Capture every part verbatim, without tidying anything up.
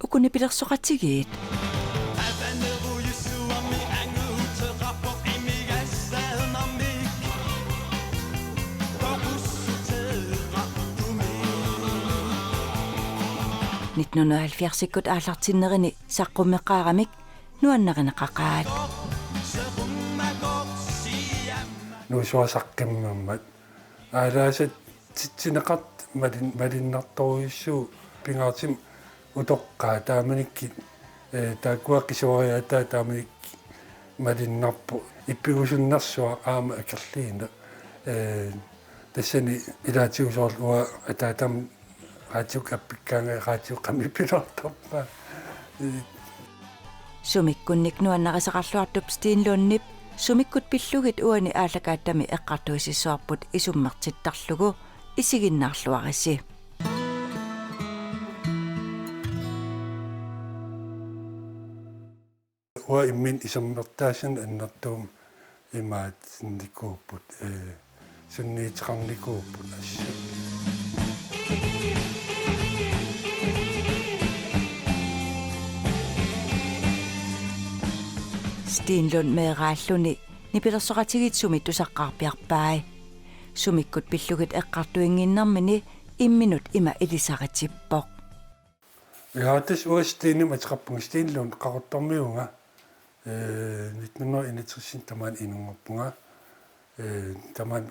Uku nipilersoqatigiit. Nitten hundrede og halvfjerdsikkut aallartinnerini saqqummeqqaaramik nuannarineqaqaat. Nuusuaq saqqimmammat. Aalaasat titsineqartut malin-, malinnartorujussuuvoq pingaartumik utoqqaat taamanikkut, ee, taakkua qisuariaataat taamanikkut malinnarpoq ippigusunnersuaq aamma akerliineq. Ee, tassani ilaatigut soorlu uanga ataatama raatiukkut appikkaangat raatiukkut qamippiloortarpaa. Ee, Sumikkunnik nuannarisaqarluartup Stenlundip sumikkut pillugit uani aallakaattami eqqartuisissuarput isummertittarlugu isiginnaarluarisi. Uanga imminut isummertaassanik annertuumik imaattunnikuupput, ee, sunniuteqarnikuupput assut. Stenlund meeraalluni nipilersoqatigiit sumik tusaqqaarpiarpai. Sumikkut pillugit eqqartuinnginnermini imminut ima ilisaritippoq. Ja, tassa uanga Stenimik ateqarpunga, Stenlund Qaqortormiuvunga. Ee, nitten hundrede og enogtres tamaani inunngorpunga. Ee, tamaani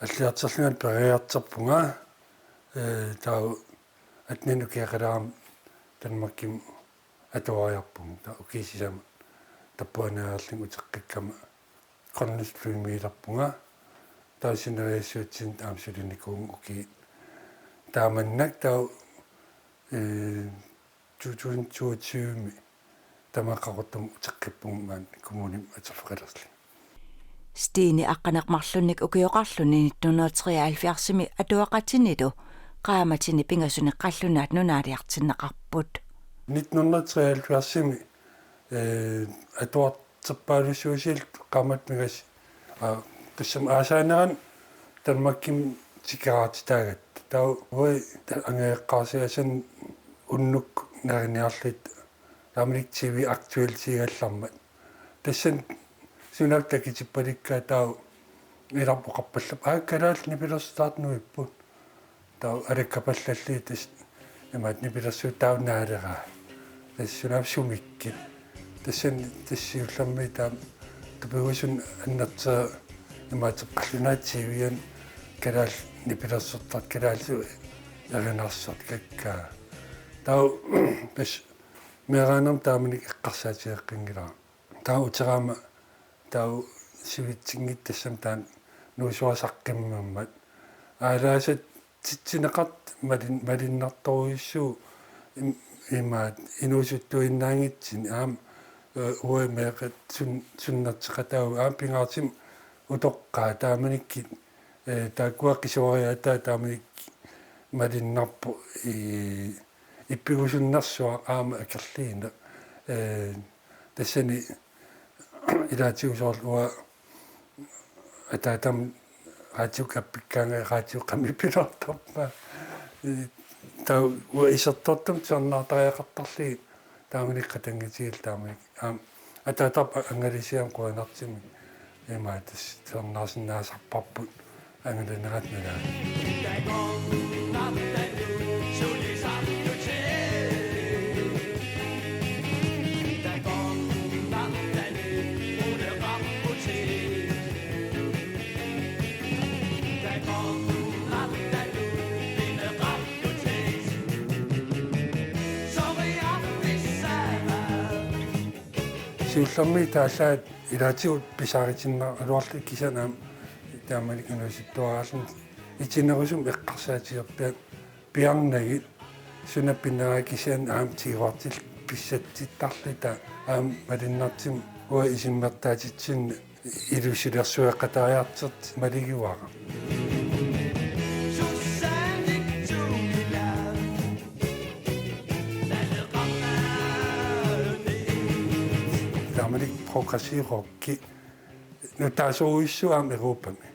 alliartorlunga periartorpunga. Ee, taava atteninik ukioqalaarama Danmarkimut atuariarpunga. Taava ukiut sisamat tappuaannariarlunga uteqqikkama Grønlandsflymiilerpunga. Taava sineriassuatsinni aamma sulinikuuvunga ukiut. Taamannak taava, ee, to tusind toogtyve-mi tamaat Qaqortumut uteqqippunga maani kommunimut atorfeqalerlunga. Steni aqqaneq-marlunnik ukioqarluni nitten hundrede treoghalvfjerdsimi atuaqatinilu qaammatini pingasunik qallunaat nunaaliartinneqarput. Nitten hundrede treoghalvfjerdsimi, ee, atuarterpaalussuusilu qaammatit pingasut, aa, tassami aasaanerani Danmarkimut tikeraartitaagatta. Taava uagut angajoqqaarsiasanik unnukkut neriniarluta taamanikkut T V-aktuelitigigallarmat. Tassani sunaaffa takutippalikkaat taava ilarput oqarpallappoq: Aa, kalaallit nipilersortartut nuipput. Taava alakkapallallugit tassa imaattoq nipilersuut taava naaleraat. Tassa sunaaffa sumikkut. Tassani tassa siullermik taama tupigusunut annertuumik imaattoq qallunaat T V-anut kalaallit nipilersortartut, kalaallisut erinarsortut kakkaak. Taava tassa meeraanermut taamanikkut eqqarsaatigeqqinngilara. Taava uteraama taava sivitsinngitsoq tassami taanna nuusuaq saqqimmammat. Aalaasat titsineqartut malin-, malinnartorujussuuvoq im-, imaattoq inuusuttuinnaanngitsunik aamma, ee, uagut meeqqat sun-, sunnerteqataavugut aamma pingaartumik utoqqaat taamanikkut, ee, taakkua qisuariaataat taamanikkut malinnarpoq, ee, ippigusunnersuaq aamma akerliineq. Ee, tassani ilaatigut soorlu uanga ataatama raatiukkut appikkaangat raatiukkut qamippiloortarpaa. Ee, taava uanga isertortumik tusarnaartariaqartarlugit taamanikkut qatanngutigalugu taamanikkut. Aamma ataatarput angalasiama qujanartumik imaattoq tassa tusarnaarsinnaasarparput angalanerata nalaani. Siullermik taallaat ilaatigut pisaaritinnaraluarlugit kisianni aamma taamanikkut inuusuttuaraalluni itinerusumik eqqarsaatigerpianngilaq piarnagit suna pinnera kisianni aamma tiguartilluta pissatsittarluta aamma malunnartumik uanga isummertaatitsinni ilusilersueqatariartortut malugivara. Taama Progressiv rocki nutaasorujussuuvoq aamma Europami.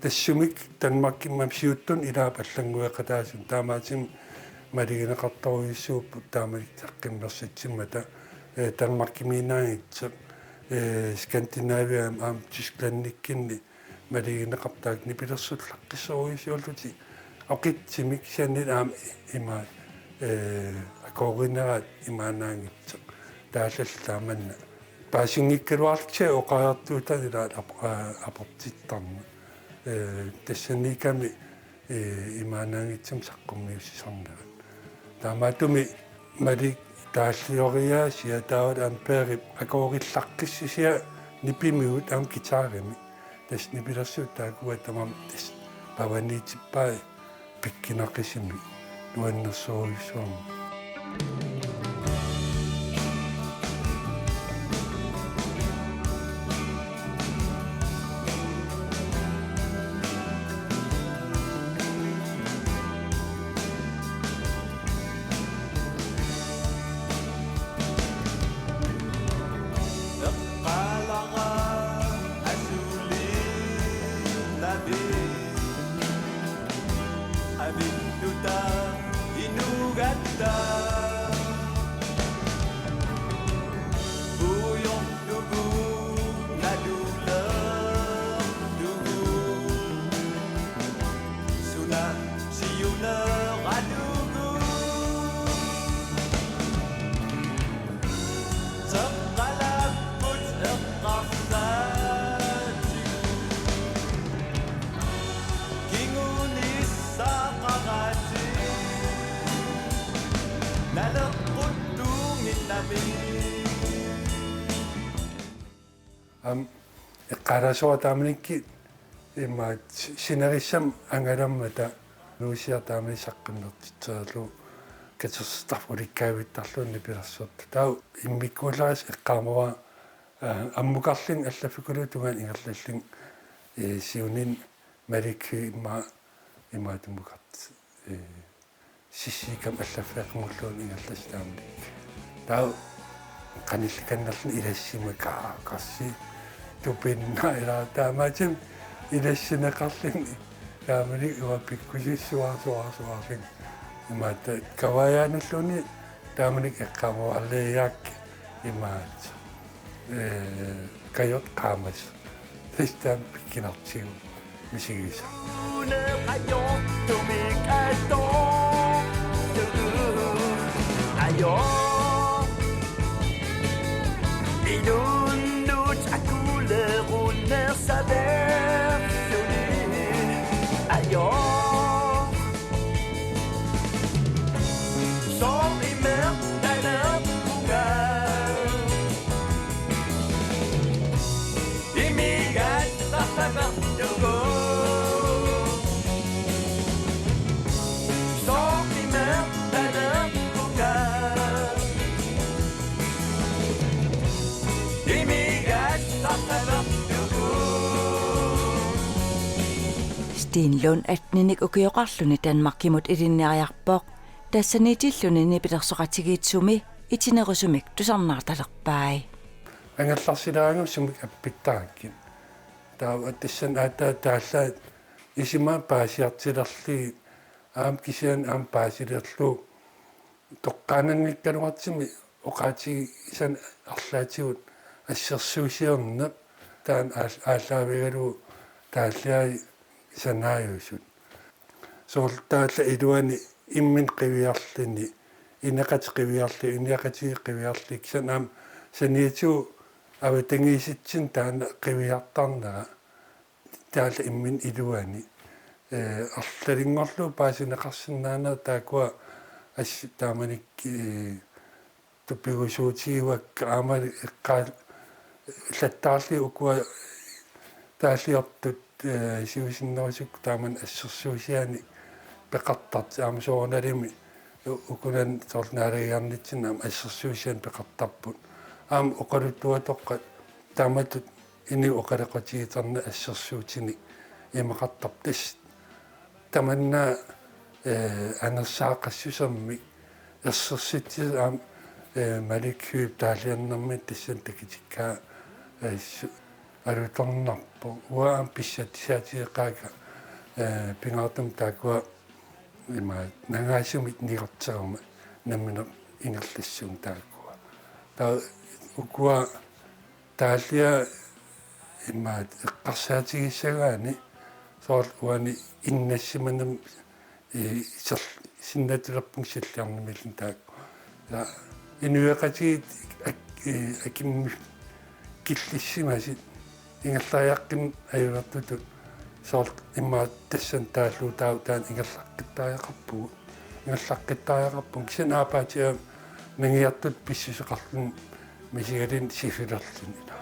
Tassami Danmarkimi aamma siuttunut ilaat allanngueqataasunut, taamaattumik malugineqartorujussuupput taamani saqqummersitsimmata, eh, Danmarkimiinnaanngitsoq, eh, Skandinaviami aamma Tysklandikkunni malugineqartut taakku nipilersullaqqissorujussuullutik oqitsimik, kisianni aamma ima, eh, akuerineraat imaannaanngitsoq. Taallallu taamanna paasinngikkaluarlutik oqariartuutaat ilaat ap-, aa, aportittarneq. Eh, tassaniikkami, eh, imaannaanngitsumik saqqummiussisarnerat. Taamaattumik Malik taallioriaa siataavut aamma Perip akuerillaqqissusia nipimigut aamma guitarimi. Tassa nipilersuut taakkua tamarmik tassa pavaniitippai pikkunaqisumik nuannersorujussuarmik. Aamma eqqaalaasoq taamanikkut imaat si-, sinerissami angalammata Nuusiaq taamani saqqummertitseriarlugu katersortarfik ulikkaavittarlugu nipilersortut. Taava immikkuullarissi eqqaamavara, aa, ammukarlunga allaffikkullugu tungaanut ingerlallunga, ee, siunissami Malik immaqa imaatumukartoq, ee, sissiukkama allaffigeqqamulluunniit ingerlassaaq taamani. Taava qanillikannerluni ilassimagaa qassi tupinna ilaa taamaattumik ilassineqarluni taamani uanga pikkusissuarsuarsuarlunga. Imaattoq kavaajaanulluunniit taamani eqqaamavarliaakka imaattoq, ee, kajortoq qaamasoq. Tassa taama pikkunartigu misigisoq. Steen Lund atteninik ukioqarluni Danmarkimut ilinniariarpoq. Tassaniitilluni nipilersoqatigiit sumi itinerusumik tusarnaartalerpai. Angerlarsilaarigama sumik appittarakkit. Taava tassani aatsaat taallaat isumaat paasiartulerlugit aamma kisianni aamma paasilerlugu toqqaannanngikkaluartumik oqaatigisani arlaatigut assersuusiorneq taanna aal-, aallaavigalugu taalliai sanaajusut. Soorlu taallat iluani imminut qiviarluni, ineqatit qiviarlugit, ineqatigiit qiviarlugit, kisianni aamma saniatigut avatangiisitsinnut taanna qiviartarnera taallat imminut iluani. Ee, arlalinngorlugu paasineqarsinnaanera taakkua assut taamanikkut, ee, tupigusuutigivakka aamma eqqaallattaarlugit ukua taalliortut, ee, siusinnerusukkut taamani assersuusianik peqartartut aamma soorunalimi u-, ukunani soorlu naalagiarnitsinni aamma assersuusianik peqartarput. Aamma oqaluttuatoqqat taamatut inuit oqaloqatigiittarnerat assersuutinik imaqartarput. Tassa tamanna, ee, anersaaqassusermik ersersitsisut aamma Eh, Malik Høegh taalliornermi tassani takutikkaa, eh, su-, alutornarpoq. Uanga aamma pissatissaatigeqqaakka, eh, pingaartumik taakkua ima nangaasumik nikorteruma nammineq ingerlassuunga taakkua. Taava ukua taalliat imaat eqqarsaatigissagaanni soorlu uani innassimanami, eh, ser-, sinnattulerpunga silliarnamiillunga taakku. Ja inuiaqatigiit ak-, eh, akimmi killissimasut ingerlariaqqinneq ajulertutut soorlu imaat tassani taalluutaavoq taanna ingerlaqqittariaqarpugut. Ingerlaqqittariaqarpunga kisianni aappaatia nangiartutut pissuseqarluni misigaluni sifilerluni ila.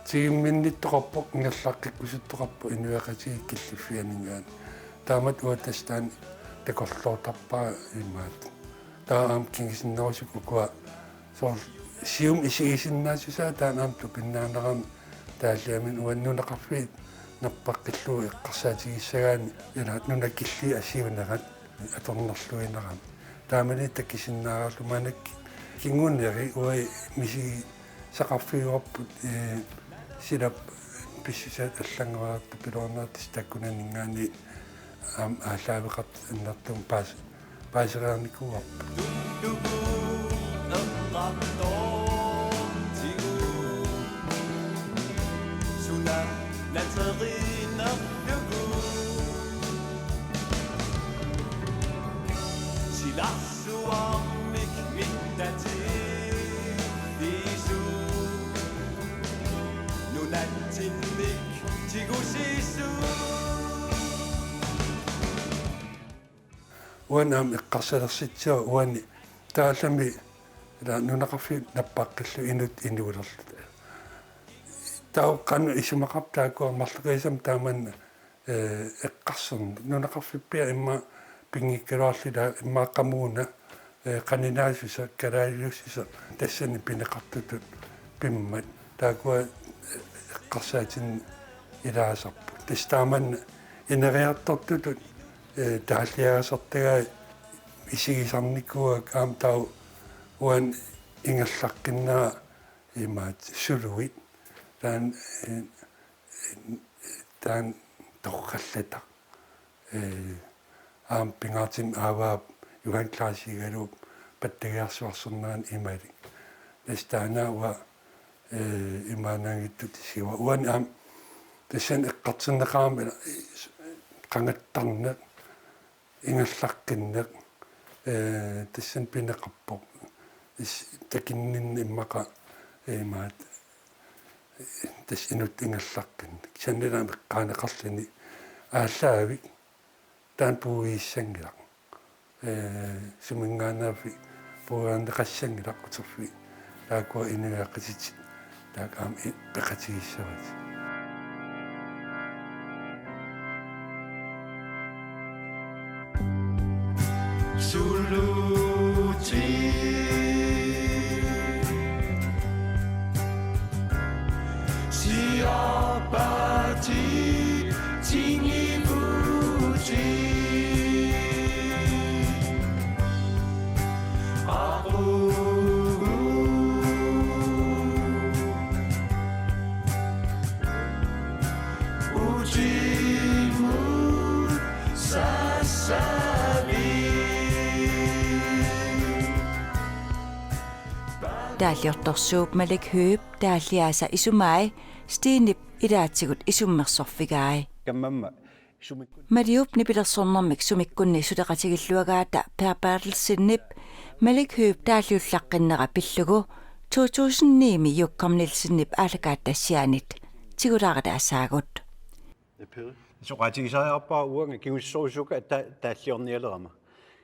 Tigumminnittoqarpoq, ingerlaqqikkusuttoqarpoq inuiaqatigiit killiffianinngaanniit. Taamatut uanga tassa taanna takorloortarpara imaat. Taava aamma kingusinnerusukkut ukua soorlu siumut isigisinnaassusaa taanna aamma tupinnaanerami taalliamini uani nunaqarfiit nappaqqillugu eqqarsaatigissagaanni ila nunat killiit assiginerat atornerluinerami. Taamani takusinnaarallu maannakkut kinguneri uagut misigisaqarfigaarput, eh, silap pissusiat allanngoriartut piloornerat tassa taakkunaninngaanniit aamma aallaaveqartut annertuumik paas-, paaseriarnikuuarput. Silarsuarmik mittatillisu nunatsinnik tigusisu. Uani aamma eqqarsalersitsivoq uani taallami ila nunaqarfiit nappaqqillugit inuttut inuulerluta. Taava qanoq isumaqarpa taakkua marloqiusamik taamanna, eh, eqqarsorneq. Nunaqarfippiaq immaqa pinngikkaluarluta immaqa qamuuna, eh, qaninaasuseq, kalaaliussuseq tassani pineqartutut pimmat. Taakkua, eh, eqqarsaatinneq ilaasarput. Tassa taamanna ineriartortutut, eh, taalliarisartagaat isigisarnikuuakka aamma taava uani ingerlaqqinnera imaat suluit. Taanna, eh, taanna torrallataq. Eh, aamma pingaartumik aavaa Johan Clausiugaluup pattagiarsuarsornerani imalik. Tassa taanna uanga, eh, imaannaanngitsutut isigaara. Uani aamma tassani eqqartorneqarami ila, eh, qangattarneq, ingerlaqqinneq, eh, tassani pineqarpoq. Is-, takunninneq immaqa, eh, imaat, eh, tassa inuttut ingerlaqqinneq. Kisianni aamma eqqaaneqarluni aallaavik taanna puiguissanngilaq. Eh, suminngaanneerfik puigorneqassanngilaq uterfik. Taakkua inuiaqatitit taakku aamma i-, peqatigissavatit. Suluti siorpati tingivuti aqugu utimut sassavi. Taalliortorsuup Malik Høegh taalliaasa isumai Stenip ilaatigut isummersorfigai. Kammamma sumikkut. Maliup nipilersornermik sumikkunni suleqatigilluagaata Per Berthelsenip Malik Høegh taalliullaqqinnera pillugu to tusind ni-mi Jokum Nielsenip aallakaatitassiaanit tigulaartaassaagut. Soqaatigisariaqarpara uanga kingusissorujussuuakka ta-, taalliornialerama.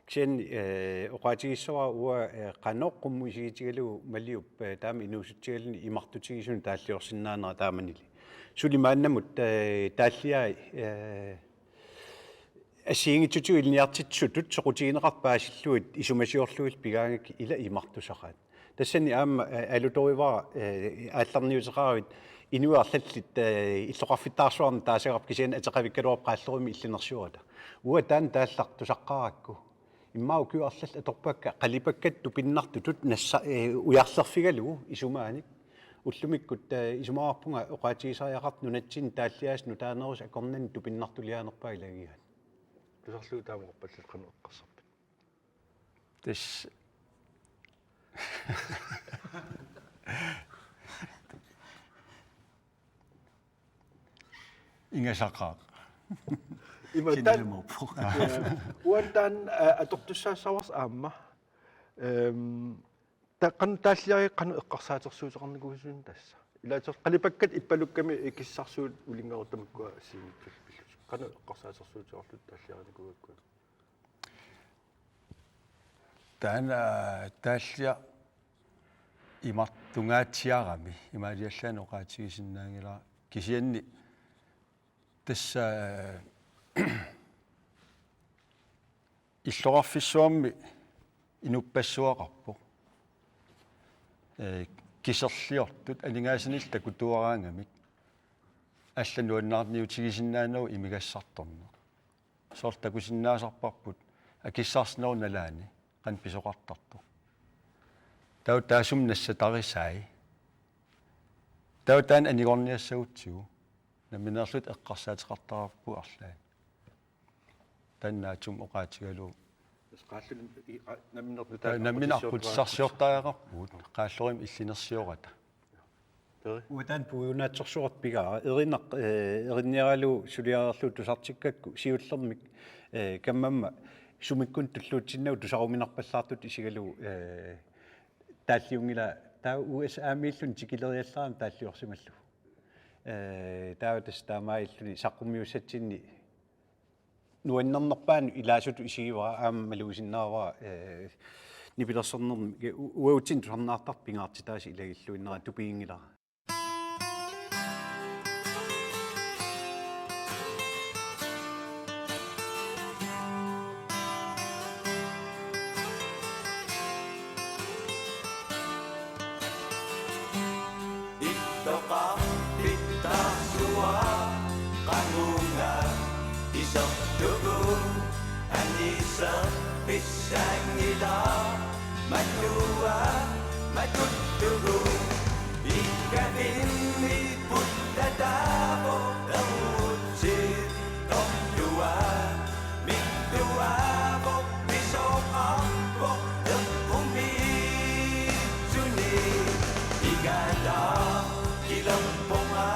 Kisianni, eh, oqaatigissavara uanga, eh, qanoq qummut isigitigalugu Maliup, eh, taama inuusutsigaluni imartutigisuni taalliorsinnaanera taamanili. Suli maannamut, eh, taalliai, eh, assigiinngitsutigut ilinniartitsisutut soqutigineqartut paasillugit isumasiorlugillu pigaangakkit ila imartusaqaat. Tassani aamma, eh, alutorivara, eh, aallarniuteqaravit inuit arlallit, eh, illoqarfittaarsuarnik taasagarput kisianni ateqavikkaluarput qaallerummi illinersiorata. Uanga taanna taallartusaqqaarakku. Immaqa ukiut arlallit atorpakka qalipakkat tupinnartutut nassa-, eh, ujarlerfigalugu isumaanik. Ullumikkut, eh, isumaqarpunga oqaatigisariaqartoq nunatsinni taalliaasut nutaanerusut akornanni tupinnartuliaanerpaat ilagigaat. Tusarlugu taama oqarpallat qanoq eqqarsarpit? Tassa. Ingasaqaaq. Ima taanna. Kinalumoorpoq. Ja. Uanga taanna, aa, atortussaassavarsi aamma. Ehm, ta-, qan-, taalliarit qanoq eqqarsaatersuuteqarnikuusuunga tassa. Ilaasortaat qalipakkat ippalukkami ikissarsuut ulinngaarut tamakkua assigiinngitsullu pillutik. Qanoq eqqarsaatersuuteqarlutit taalliarinikuugakkit? Taanna taalliaq imartungaatsiarami imaaliallaannaq oqaatigisinnaanngilara kisianni tassa illoqarfissuarmi inuppassuaqarpoq. Ee, kiserliortut aningaasanillu takutuaraangamik allat nuannaarniutigisinnaanagit imigassartorneq. Soorlu takusinnaasarparput akissarsinerup nalaani qanoq pisoqartartoq. Taava taassuma nassatarisai. Taava taanna anigorniassagutsigu nammineerluta eqqarsaateqartarparput arlaanni. Taanna aamma oqaatigalugu. Tassa qaalluni i-, a-, nammineq nutaaq. Nammineq arputissarsiortariaqarpugut. Qaallorimi illinersiorata. Teri. Uanga taanna puigunaatsorsuartut pigaara. Erinaq, eh, erinniaralugu suliareerlugu tusartikkakku siullermik, eh, kammamma sumikkut tulluutsinnagu tusaruminarpallaartutut isigalugu, eh, taalliunngilaa taava U S A-miilluni tikileriallarami taalliorsimallugu. Eh, taava tassa taamaalilluni saqqummiussatsinni nuannernerpaanut ilaasutut isigivara aamma malugisinnaavara, eh, nipilersornermi u-, uagutsinnut tusarnaartartut pingaartitaasa ilagilluinnarani tupiginngilara. Illoqarfittaarsuaq qamuuna isertugut aniserfissaanngilaq matua matuttugut ikkavinni pullataavoq erutsit torlua mittuaavoq pisoqarpoq eqqumiitsuni igalaaq kilerpunga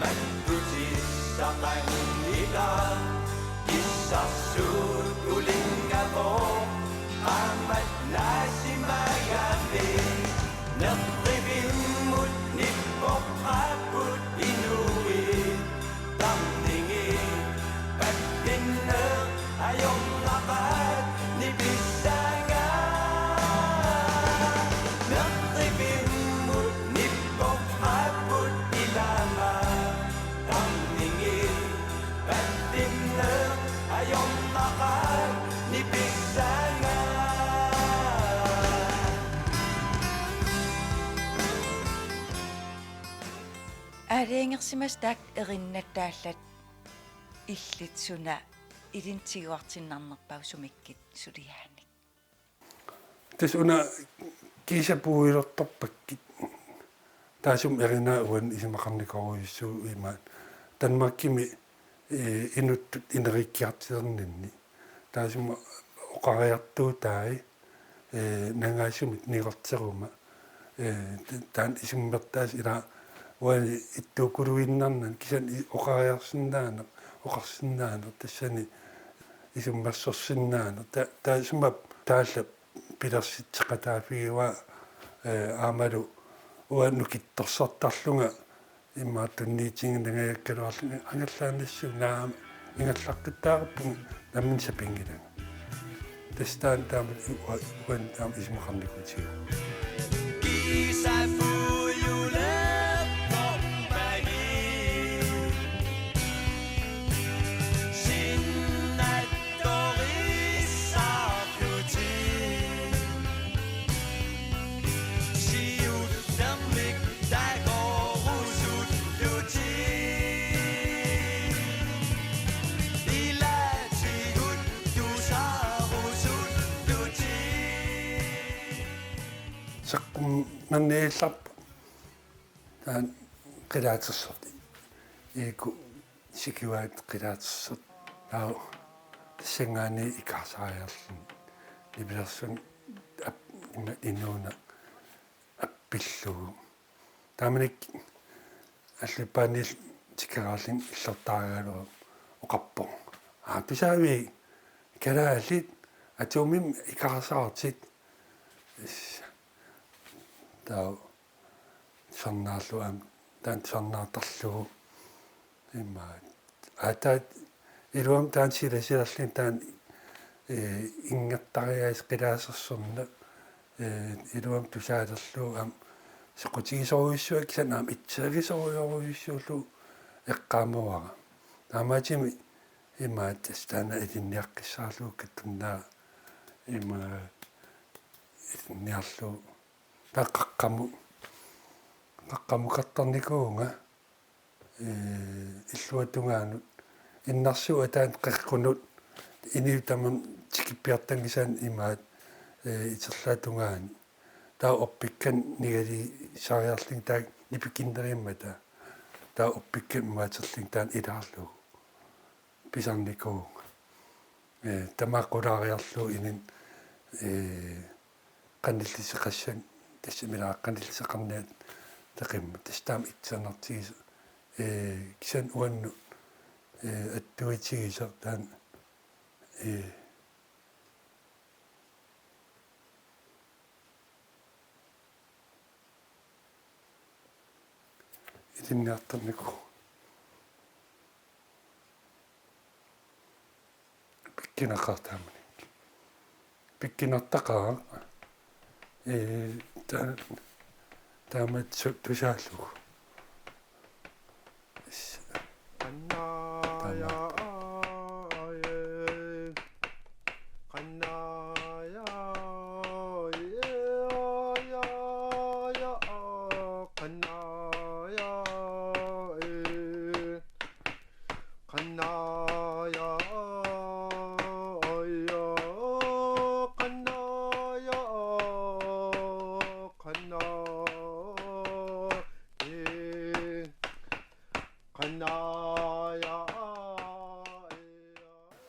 makkutissaqanngilaq kissarsuut ulinngavoq qaammat naasimagami nerrivimmut nippoqqaapput inuit tarningi pallinneq ajornaqaat nipissaanga nerrivimmut nippoqqaapput ilama tarningi pallinneq ajornaqaat nipissaanga. Aalajangersimasoq taakku erinataallat illit suna ilinnut tiguartinnarnerpaat sumikkut suliaanik? Tassa una kiisa puigortorpakkit. Taassuma erinaat uani isumaqarnikorujussuuvoq imaat. Danmarkimi, eh, inuttut ineriikkiartulerninni. Taassuma oqariartuutai, eh, nangaasumik nigorteruma. Eh, t-, taanna isummertaasoq ilaa uani ittuukkuluinnarnani kisianni i-, oqariarsinnaaneq, oqarsinnaaneq, tassani isummersorsinnaaneq. Ta-, taassuma taallap pilersitseqataaffigaa, eh, aammalu uanga nukittorsartarlunga immaqa tunniutinnginnangajakkaluarlunga angallaannassuunga naamik ingerlaqqittaareerpunga nammineq sapinngilanga. Tassa taanna taama ua-, uani taama isumaqarnikuutigaara. Kum-, manniillarput. Taanna qilaatersortut. Iiku sikivaat qilaatersortut. Taava tassanngaanniit ikaarsaariarluni. Nipilersunik ap-, ima inuuneq appillugu. Taamanikkut allippaaniilli tikeraarluni illortaarigalugu oqarpoq: Aa, tusaaviuk kalaallit atomimik ikaarsaartit? Is. Taava tusarnaarlugu aamma, taanna tusarnaartarlugu. Ima. Aa, taava iluamik taanna silasilerluni taanna, ee, inngertariaaseq qilaatersorneq, ee, iluamik tusaalerlugu aamma soqutigisorujussuuvoq kisianni aamma itseegisorujorujussuullugu eqqaamavara. Taamaattumik ima tassa taanna ilinniaqqissaarlugu kattunnaaq ima ilinniarlugu. Taava qaqqamu-, qaqqamukartarnikuuvunga, ee, illuatungaanut, innarsuup ataanut qeqqunut, inuit tamarmik tikippiartanngisaannik imaat, ee, iterlaatungaani. Taava orpikkanik nigaliisariarlugit taakku nipikinnerimmata. Taava orpikkanik imaaterlugit taanna ilaarlugu pisarnikuuvunga. Ee, tamaat qulaariarlugu inunnut, ee, qanilliseqassan-, tassa immaqa qanilliseqarniaat taqimmat. Tassa taama itsernartigisoq, ee, kisianni uannut, ee, attuitigisoq taanna, ee, ilinniartarnikuuvoq. Pikkunaqaaq taamani. Pikkunartaqaaq. Ee, ta-, taamatut tusaallugu. Is. Taamaappoq.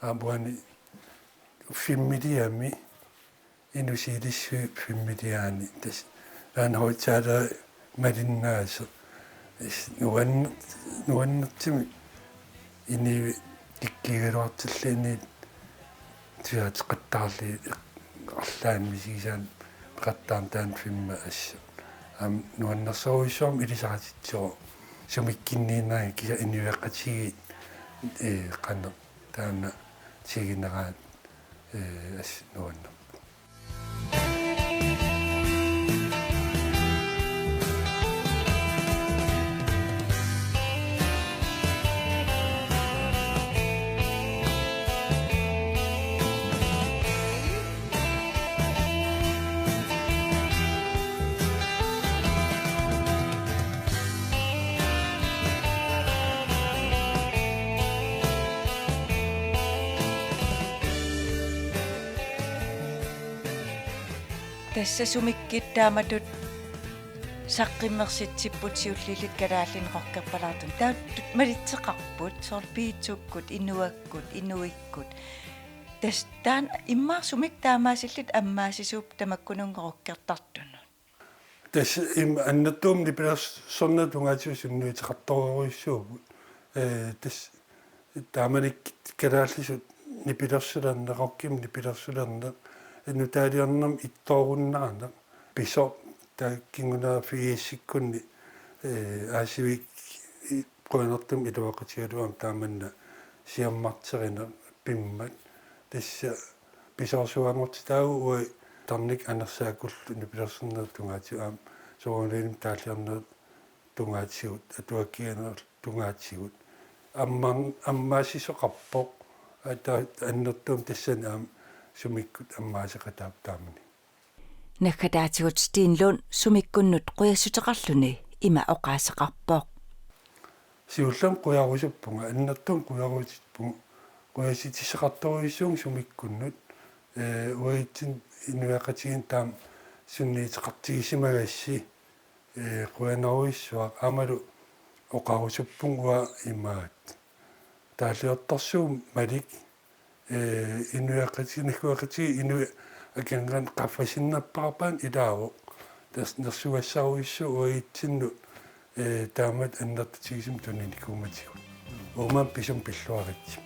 Aamma uani filmiliami, Inusiilissuit filmiliani, tassa taanna højttaleri malinnaasoq. Tassa nuan-, nuannertumik inuit kikkuugaluartillugit inuit tusaateqattaarlugit arlaannik misigisaanik peqattaarneq taanna filmi assut. Aamma nuannersorujussuarmik ilisarititsivoq, sumiikkunniinnarigit kisianni inuiaqatigiit, ee, qanoq taanna tigunerat, ee, assut nuannerpoq. Tassa sumiikkut taamatut saqqummersitsipput siulliullutik kalaallinik rockerpalaartumik. Taava malitseqarput, soorlu piitsukkut, inuakkut, inuikkut. Tassa taanna immaqa sumiikka taamaasillutik ammaassisuupput tamakkununnga rockertartunut. Tassa im-, annertuumik nipilersornerup tungaatigut sunniuteqartorujussuupput. Ee, tassa taamanikkut kalaallisut nipilersulerneq, rockimik nipilersulerneq, nutaaliornermik ittoorunnaaneq, pisoq taakku kingunerat firsikkunni, ee, Aasivikkut qujanartumik iluaqutigalugu aamma taamanna siammarterineq pimmat. Tassa pisoorsuanngortitaavoq uagut tarnikkut anersaakkullu nipilersornerup tungaatigut aamma soorunalimi taalliornerup tungaatigut, atuakkiarnerup tungaatigut. Amma-, ammaassisoqarpoq, ata-, annertuumik tassani aamma sumiikkut ammaaseqataapput taamani. Naggataatigut Steen Lund sumiikkunnut qujassuteqarluni ima oqaaseqarpoq. Siullermik qujarusuppunga, annertuumik qujarusuppunga, qujassutissaqartorujussuuvunga sumiikkunnut, ee, uagutsinnut inuiaqatigiinnut taama sunniuteqartigisimagassi, ee, qujanarujussuaq aammalu oqarusuppunga uanga imaat. Taalliortarsuup Malik, ee, inuiaqati-, naggueqatigiit inuit akornanni qaffasinnerpaarpaat ilaavoq. Tassa nersugassarujussuuvoq uagutsinnut, ee, taamatut annertutigisumik tuninikuumatigut. Uumam pisum pilluaritsi.